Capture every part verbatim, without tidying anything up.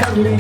Thank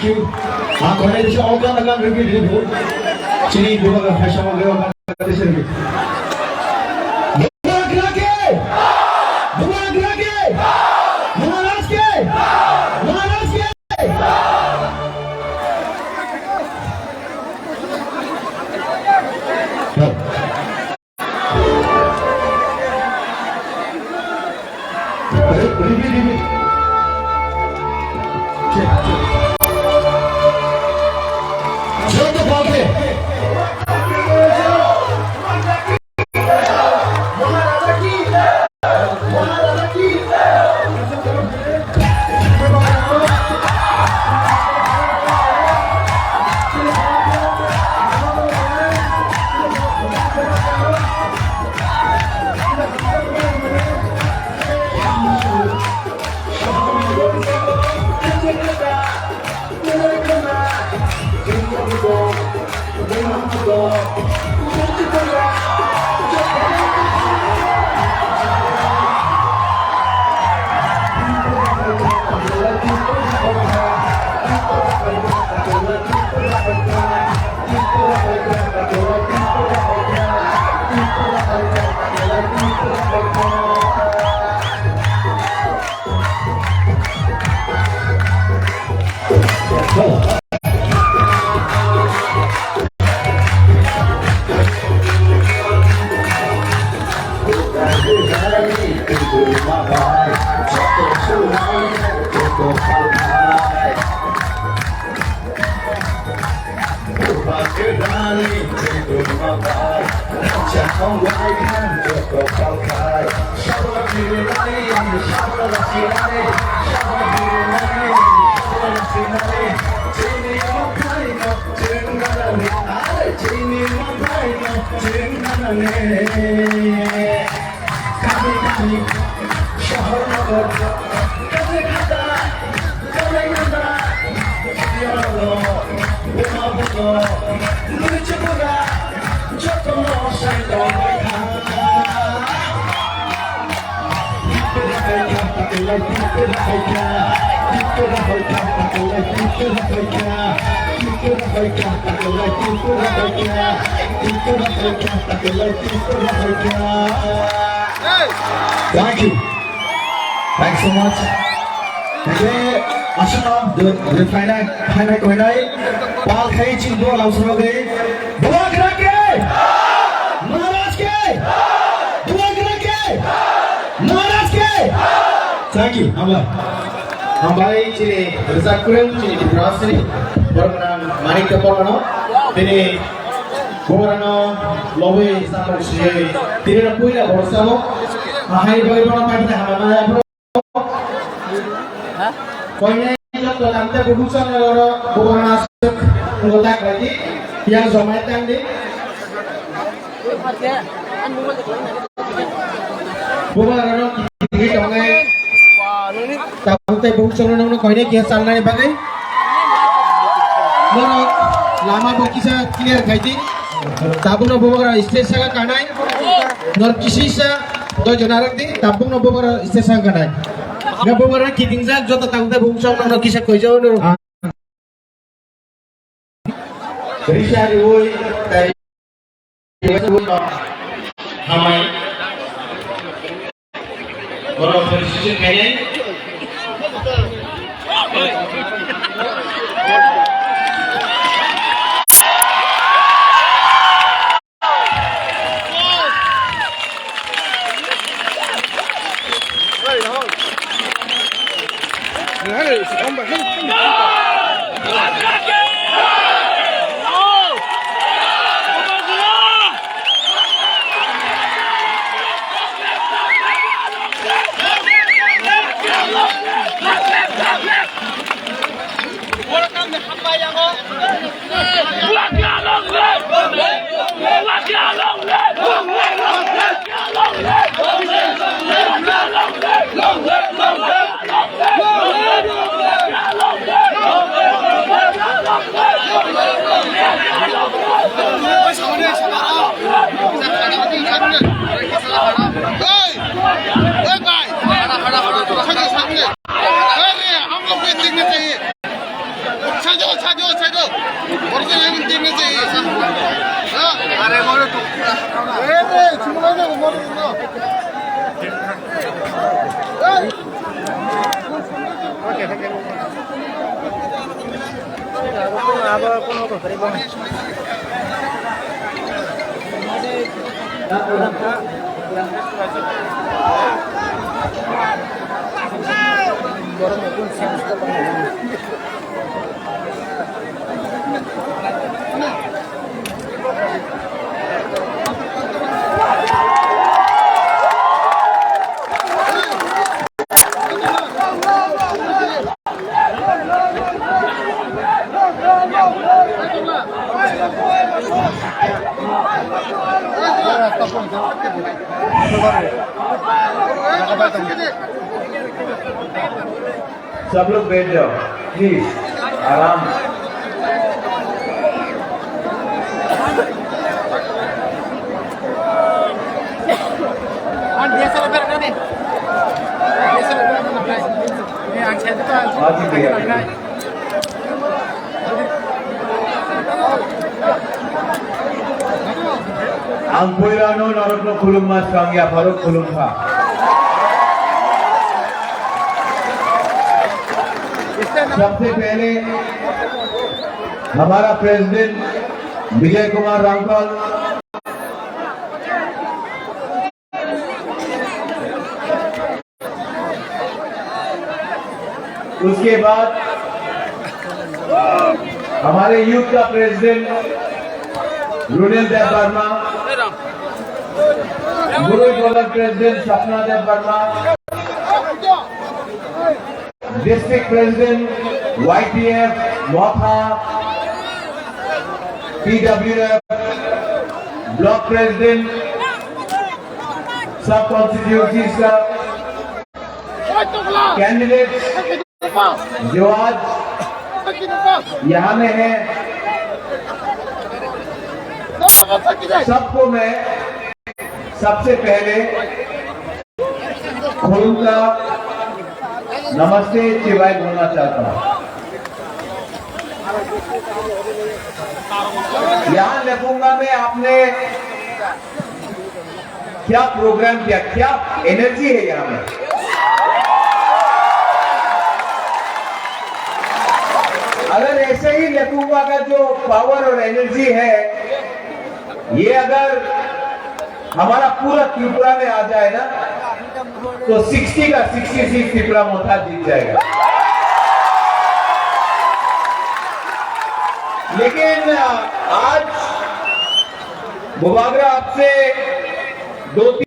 you. Ang koinai bisa ogan ogan rwgwi rwgwi. Chini bubagra phaisa ogan ogan rwgwi. Bubagra ke! Bubagra ke! Maharaj ke! Maharaj ke! Thank you. Thanks so much. Hingke aswkno de, de phainai, phainai koinai. Pal khai chini bo lamsaro de. Bubagra ke! Maharaj ke! Bubagra ke! Maharaj ke! Thank you. Hambai. Hambai chini rwchapkwrwng chini Tripurasini borok nang Manik Debbarmano. Tini borokno lobwi samung siyui tini puila borok sabo. Ahai bai borok pai tini hambai maya borok. Koinai Tante bubusa noro bubusa nasuk ngotak lagi yang zomai tang di. Bubusa noro kiri tongai. Tante bubusa noro koine kia salnai bagai. Noro lama bo kisa clear khai di. Tabuk no bubagra stage saka kanai. Nor kisisa doi jona rok di. Tabuk no bubagra stage saka kanai. Nga bubagra kiting jak joto tangte bung song no kisa koi jao no. Risa riwoi tai hamai. Borok felicitation khainai. ए भाई, सामने, सामने। अरे, हम लोग भी देखना चाहिए। साइड हो, साइड हो, साइड हो। और से हम देखना चाहिए। हाँ। अरे, बोलो तो। ए, ए, सुनो ना, बोलो तो। ए। सब लोग बैठ जाओ, प्लीज, आराम से। हाँ जी, भैया। Ang puilano norokno khulumma swkang, yapharo khulumkha. सबसे पहले हमारा प्रेसिडेंट विजय कुमार रामपाल, उसके बाद हमारे यूथ का प्रेसिडेंट रुनेल देव वर्मा, गुरु गोलर प्रेसिडेंट सपना देव वर्मा, डिस्ट्रिक्ट प्रेसिडेंट वाईपीएफ मोथा, पीडब्ल्यूएफ ब्लॉक प्रेसिडेंट, सब कॉन्स्टिट्यूएंसीज का कैंडिडेट जो आज यहाँ में है, सबको मैं सबसे पहले खुलूंगा, नमस्ते चिवाई बोलना चाहता हूँ। यहाँ लेपुंगा में आपने क्या प्रोग्राम किया, क्या एनर्जी है यहाँ में? अगर ऐसे ही लेपुंगा का जो पावर और एनर्जी है, ये अगर हमारा पूरा त्रिपुरा में आ जाए ना, तो सिक्सटी का सिक्सटी सीट त्रिपुरा मोर्चा जीत जाएगा। लेकिन, अ, आज बुबागरा आपसे दो